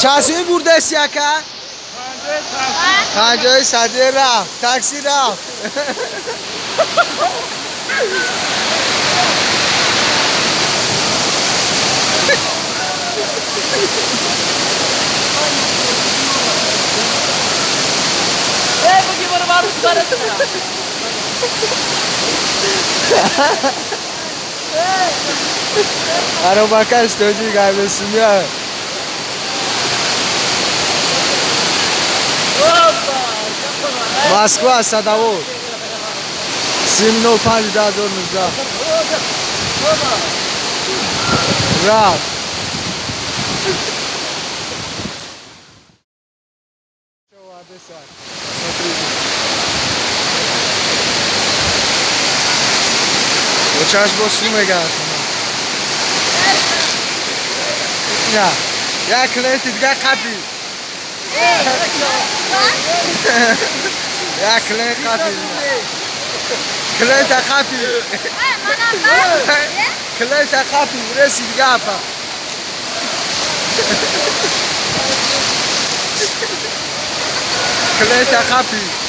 Часуи бурдаси, ака? Панҷои сади рафт, такси рафт. Аробакаш тоҷик айбесумя. Москва, Садовод. 705 2019. Рафт. Смотрите. Очаш бо су мегард. На, як клиенти дига қапи. Як клиент қапи. Клиента қапи. Клиента қапи, реси дига апа. Клиента қапи.